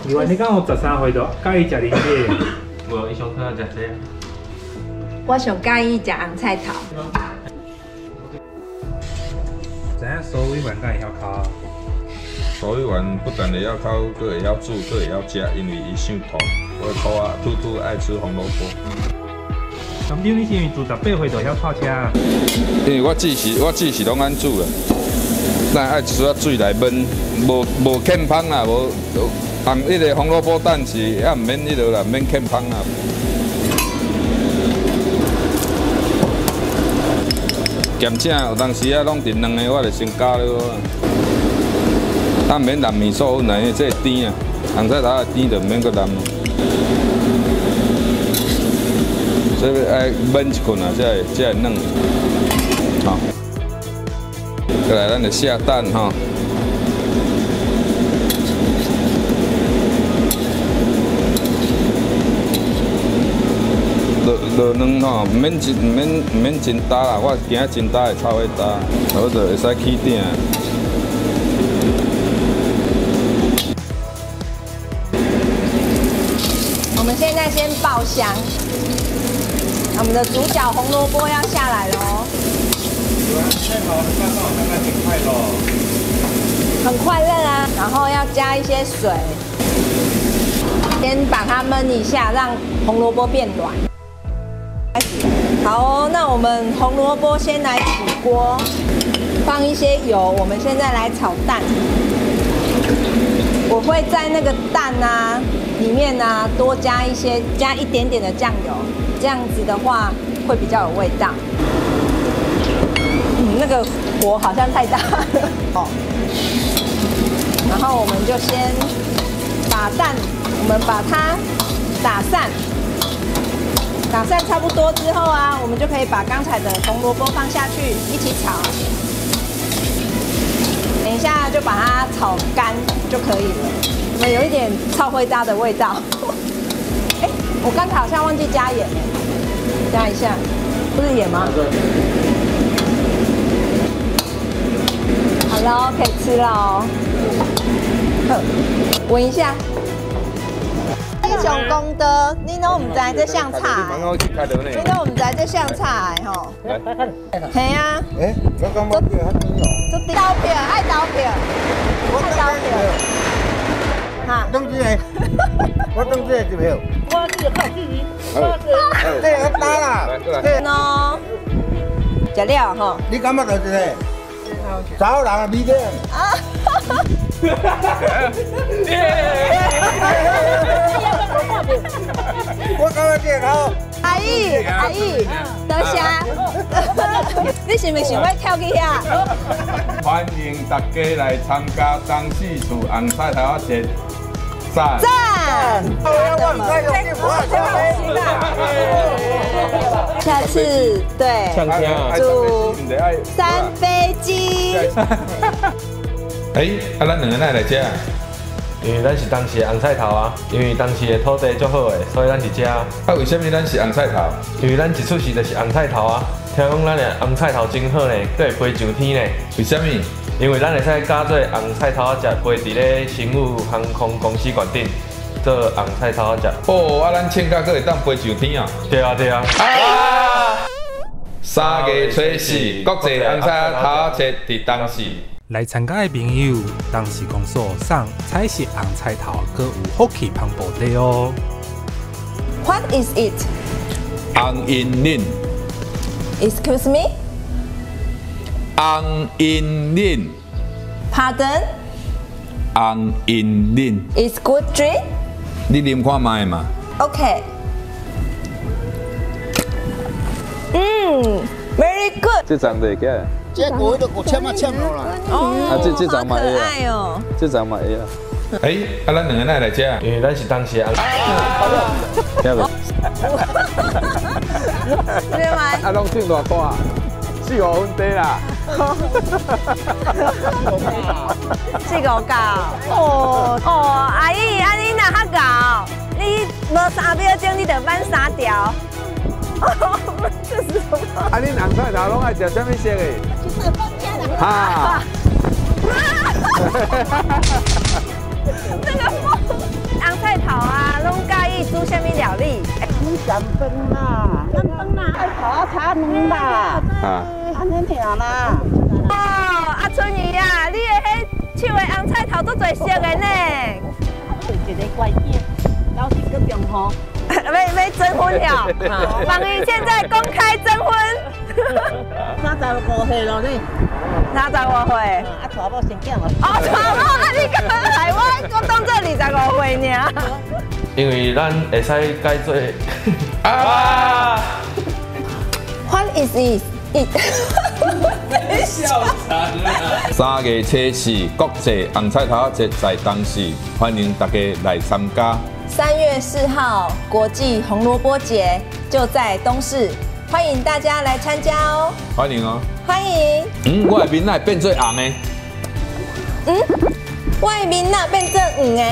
议员，你敢有13岁就佮意食零食？无，伊上较爱食这。我上佮意食红菜头。知影苏委员敢会晓剾？苏委员不但会晓剾，阁会晓煮，阁会晓食，因为伊姓涂。我涂啊，兔兔爱吃红萝卜。站长，你是毋是自18岁就晓踏车？因为我煮是拢按煮的，咱爱一撮仔水来燜，无无欠芳啦，无红彼个红萝卜蛋是也毋免彼落啦，毋免欠芳啦。兼且有当时啊，拢伫两个，我就先加落啊。啊，毋免淋面素粉啦，因为这会甜啊，红菜头仔甜就毋免阁淋。所以爱燜一困啊，才会软。好，过来咱就下蛋吼。落落卵吼，毋免真焦啦，我惊真焦会臭火焦，好就会使起鼎。我们现在先爆香，我们的主角红萝卜要下来喽。很快乐啊，然后要加一些水，先把它焖一下，让红萝卜变软。开始，好哦，那我们红萝卜先来起锅，放一些油。我们现在来炒蛋，我会在那个蛋啊里面啊多加一些，加一点点的酱油，这样子的话会比较有味道。那个火好像太大了哦。然后我们就先把蛋，我们把它打散。打散差不多之后啊，我们就可以把刚才的红萝卜放下去一起炒。等一下就把它炒干就可以了。我们有一点臭火焦的味道。哎，我刚才好像忘记加盐了，加一下，不是盐吗？好喽，可以吃喽。闻一下。你上公道，你拢毋知这啥炒的，你拢毋知这啥炒的吼。系啊。欸，我感觉较甜哦。投票爱投票，爱投票。哈。等这个，我等这个一票。我这个靠距离。这个打啦。喏。食了吼。你感觉就是个？查某人的味道。啊。我感觉这个好。阿姨，阿姨，多谢。你是毋是想欲跳去遐？欢迎大家来参加东势厝红菜头仔节，赞！赞！下次对，祝三飞机。欸，啊，咱两个哪会来遮？因为咱是东势的红菜头啊，因为东势的土地足好的，所以咱伫遮。啊，为啥物咱是红菜头？因为咱一出世就是红菜头啊。听讲咱的红菜头真好呢，阁会飞上天呢。为啥物？因为咱会使加做红菜头仔食，飞伫咧星宇航空公司馆顶做红菜头仔食。哦，啊，咱请假阁会当飞上天啊？对啊，对啊。啊！3月初4，国际红菜头节伫东势。来参加的朋友，东势公所送彩色红菜头，阁有福气帆布袋哦。 What is it？红银链。 Excuse me？红银链。 Pardon？红银链。 Is good drink？你啉看觅嘛。 OK。Very good。这张就会起来。这个都有签啊签落啦。哦，啊，这张嘛会啊。这张嘛会啊。欸，啊，咱两个哪会来遮？因为咱是东势的。听无？对吗？啊，拢种偌大？四五分地啦。四五九。哦哦，阿姨，啊你若较𠢕，你无3秒钟你就挽3条。这是什么？啊，恁红菜头拢爱食啥物色的？哈。那个风。你煮啥物料理？煮咸饭啦，咸饭啦，愛炒炒卵啦，啊，按呢爾啦。哦，阿春姨啊，你的彼手的紅菜頭足濟色的呢。一个乖囝，老是閣中雨。欲徵婚了，方姨現在公開徵婚。35歲咯呢。35歲。啊，娶某生囝咯。哦，娶某啊！你閣害我，我當做25歲爾。因為咱會使改做啊。 What is it? It. 笑慘啊！3月7日國際紅菜頭節在東勢，歡迎大家來參加。3月4號國際紅蘿蔔節就在東勢，歡迎大家來參加哦！歡迎哦！歡迎。嗯，我的面哪會變做紅的？嗯，我的面哪變做黃的？